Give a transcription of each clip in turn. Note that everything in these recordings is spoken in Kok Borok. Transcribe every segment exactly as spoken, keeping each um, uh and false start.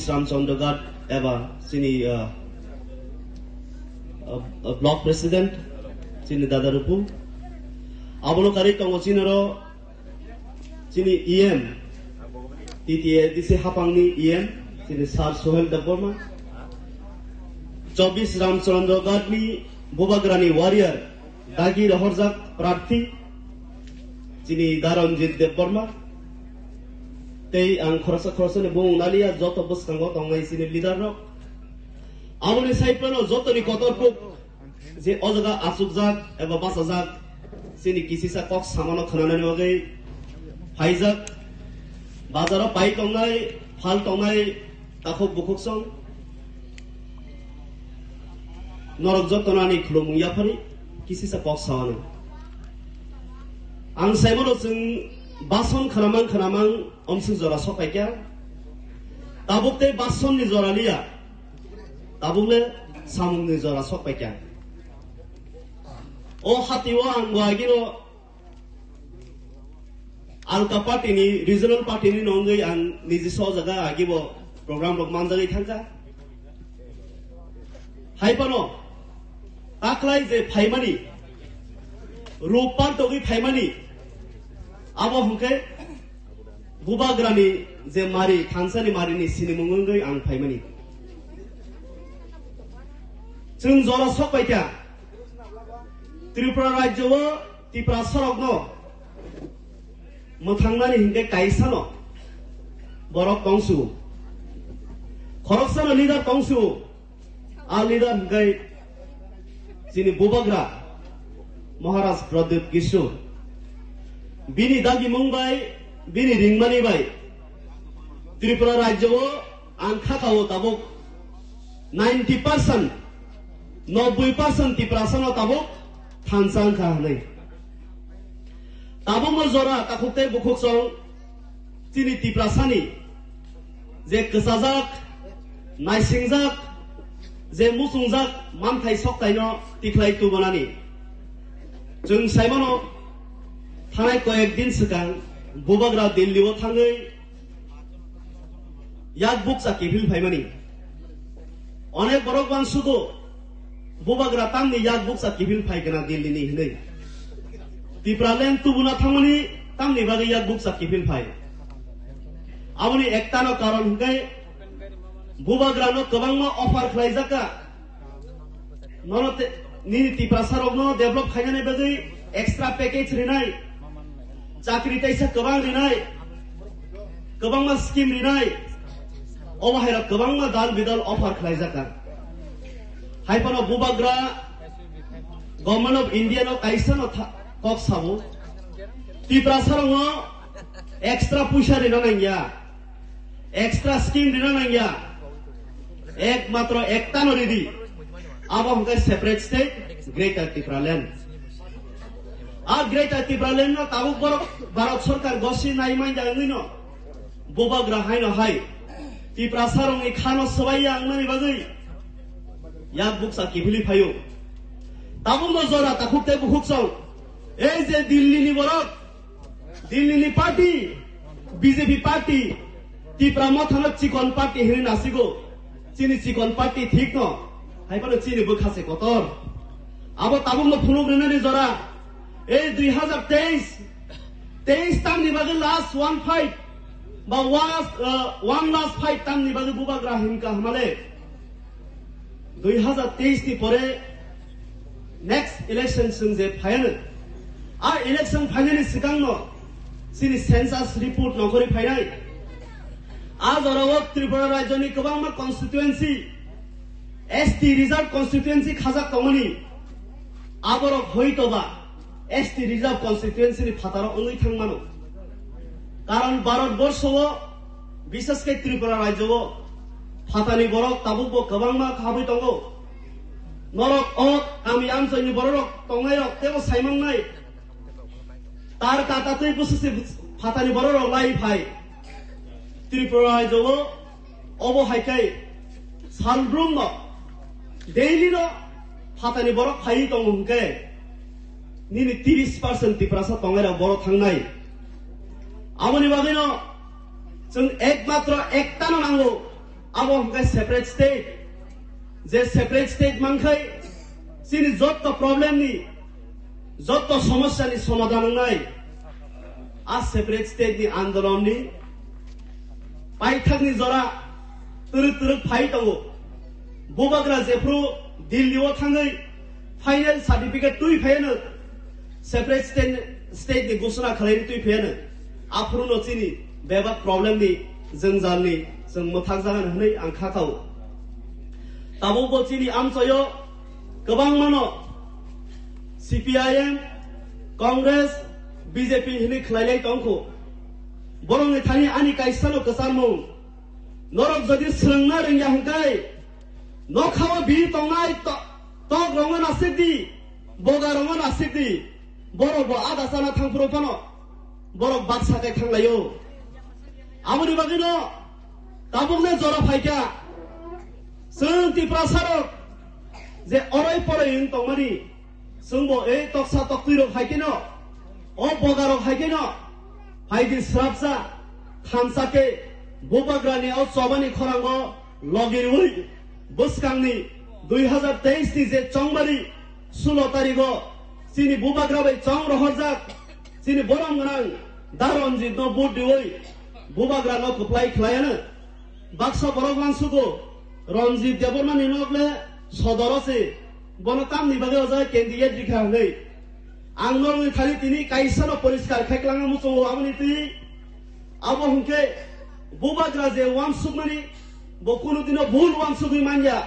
Ramchandra Ghat eba chini, ah, ah, ah, block president chini dada Rupu. Abono karwi tongo chini ro chini E M, T T A D C hapangni E M, chini Sir Sohel Debbarma. Chobbish Ramchandra Ghatni Bubagrani warrior, dagi rohorjak prarthi, chini Daranjit Debbarma. Tei ang khoroksa khoroksani bumung naliya, joto bwskango tongnai chini leader rok. Aboni side phano jotoni kotor kuk je o jaga achukjak eba bachajak, chini kisisa kok samano khwnanani bagwi phaijak. Bazaro pai tongnai, phal tongnai, takhuk bukhuk song. Norok jotono ani khulumung yaphari kisisa kok samano. Ang saimano chwng bason khwnamang khwnamang omswk jora sok paikha. Tabuk tei basonni jora liya. Tabuk le samungni jora sok paikha. O hati o ang bo agino alka party ni, regional party ni nongwi ang niji so jaga agi bo program rok manjagwi thangkha. Hai phano taklai je phaimani, rupar togwi phaimani, abo hwnkhe Bubagrani je mari, thansani marini sinimung wngwi ang phaimani. Chwng jora sok paikha. Tripura rajyo o Tiprasa rokno mwthangnani hinkhe kaisano borok tongsu. Khoroksano leader tongsu. A leader hwnkhe chini Bubagra Maharaj Pradyut Kishore. Bini dagimung bai, bini ringmani bai Tripura rajyo o ang kha kao tabuk ninety percent, nobboi percent Tiprasano tabuk thansa wngkha hwnwi. Tabukno jora takhuk tei bukhuk chwng chini Tiprasani je kwchajak, naisingjak, je muchungjak manthai soktaino tikhlai tubunani. Chwng saimano thanai koyek din swkang Bubagra Delhi o thangwi yak bukcha kiphil phaimani. Onek borok uansukgo, Bubagra tamni yak bukcha kiphil phai gana Delhi ni hinwi. Tipraland tubuna thangmani tamni bagwi yak bukcha kiphil phai. Aboni ektano karon hwnkhe Bubagrano kwbangma offer khlaijakha. Nono te, nini Tiprasa rokno develop khainani bagwi extra package rinai, chakri teisa kwbang rinai, kwbangma scheme rinai, obo hai rok kwbangma dal bidal offer khlaijakha. Hai phano Bubagra Government of India no kaisa no tha-, kok sabo, Tiprasa rokno extra puisa rina nangya. Extra scheme rina nangya. Ekmatro ektano ridi. Abo hwnkhe separate state, Greater Tipraland. A Greater Tipraland no tabuk borok Bharat Sarkar gosi nai manja wngwi no Bubagra haino hai Tiprasa rokni khano swbaiya wngmani bagwi yak bukcha kiphilwi phaio. Tabukno jora takhuk tei bukhuk chwng. Ei je Delhi ni borok, Delhi ni party, B J P party, Tipra Mothano chikon party hinwi nasigo. Chini chikon party thik no, hai phano chini bwkha se kotor. Abo tabukno phunuk rinani jora. Ei dui hazar teis, teis tamni bagwi last one fight, ba last, uh, one last fight tamni bagwi Bubagra hinkha hamale. Dui hazar teis ni pore next election chwng je phaiano, a election phainani swkangno chini census report nongkhorwi phainai. A jorao Tripura rajyoni kwbangma constituency, S T reserve constituency khajak tongmani, aborok hoitoba S T reserve constituency ni phataro wngwi thangmano. Karon Bharat borsho o, bishesh khe Tripura rajyo o, phatani borok tabukbo kwbangma khabwi tongo. Norok o kami amchaini bororok tongnairok teibo saimangnai. Tar kata tei bwswkse phatani bororok lai phai. Tripura rajyo o obo hai khe salbrumno daily no phatani borok phaiwi tongo hwnkhe nini tiris percent Tiprasa tongnai rok borok thangnai. Aboni bagwino chwng ekmatro ektano nango, Abo hwnkhe separate state. Je separate state mankhai chini jotto problem ni, jotto somosya ni somadhan wngnai. A separate state ni andolon ni paithak ni jora twrwk twrwk phai tongo. Bubagra jephru Delhi o thangwi final certificate twi phaiano, separate state, state ni gusuna khalai twi phaiano, aphuru no chini bebak problem ni jwngjal ni chwng mwthak jagan hwnwi ang kha khao. Tabuk bo chini amchoyo kwbangma no C P I M, Congress, B J P hwnwi khlai lai tongkho. Borok ni thani ani kaisa no kwcharmung. Norok jodi swrwngna rwngya hwnkhe, nokhao biri tongnai to-, tok rongno nasik di, boga rongno nasik di. Borok bo ada chana thangphuru phano borok baksa khe thanglaio. Aboni bagwino tabukle jora phaikha. Chwng Tiprasarok je oroi poroi wng tongmani, chwngbo ei toksa toktwirok hai kheno, o bogarok hai kheno, phaidi srapsa, thansa khe Bubagrani o chobani khorango logi rwui bwskangni dui hazar teis ni je chongbari sulo tarigo chini Bubagra bai chong rohorjak chini borom gwnang Da Ranjit no vote riui Bubagra no kwplai khlaiano. Baksa borok uansugo, Ranjit Debbarma ni nok le sodoro se, bono tamni bagwi o jaga candidate rikha hwnwi. Ang norokni thani tini kaisa no poriskar khai kwlangma muchungo, aboni twi abo hwnkhe Bubagra je uansukmani, bo kunu dino bhul uansugwi manya,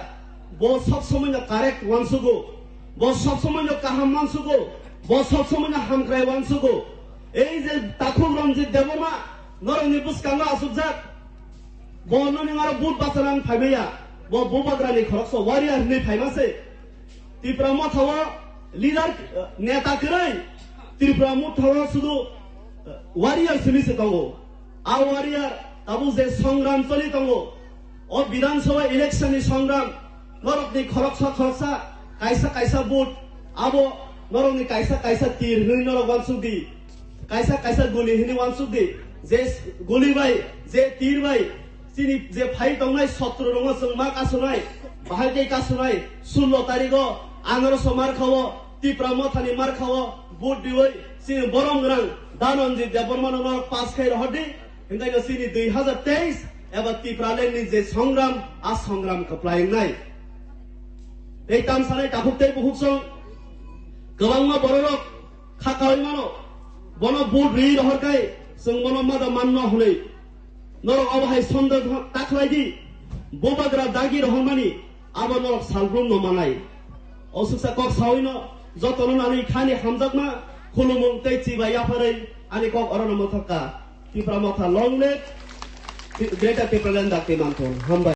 bo sob somoi no correct uansugo, bo sob somoi no kaham uansugo, bo sob somoi no hamkrai uansugo. Ei je takhuk Ranjit Debbarma norokni bwskango achukjak, bo noni aro vote bachana wng phaimaya, bo Bubagrani khoroksa warrior hwnwi phaima se. Tipra Motha o leader, eh, neta kwrwi, Tipra Motha o sudu, eh, warrior simi se tongo. A warrior tabuk je songram choli tongo, o Bidhan Sabha election ni songram, norokni khoroksa khoroksa, kaisa kaisa vote, abo norokni kaisa kaisa tir hwnwi norok uansuk di. Kaisa kaisa guli hwnwi uansuk di, je guli bai, je tir bai, chini je phai tongnai sotro rokno chwng ma kasunai, bahai tei kasunai, sullo tarigo Anaroso Markhao, Tipra Mothani Markhao vote riui chini borom gwnang Dhananjit Debbarmano norok pass khai rohor di, hwnkhe no chini dui hazar teis eba Tipraland ni je songram, a songram kwplai wngnai. Tei tamsanai takhuk tei bukhuk song kwbangma bororok kha kaui mano, bono vote ri rohor kai, chwng bono mada manno hwnwi. Norok obo hai sondeho ta khlai di, Bubagra dagi rohormani abo norok salbrum no manai. O swksa kok saui no jotono nani khani hamjakma khulumung tei chiba yapharwi ani kok orono mwthok ka. Tipra Motha long live, Greater Tipraland Dakti Manthung. Hambai.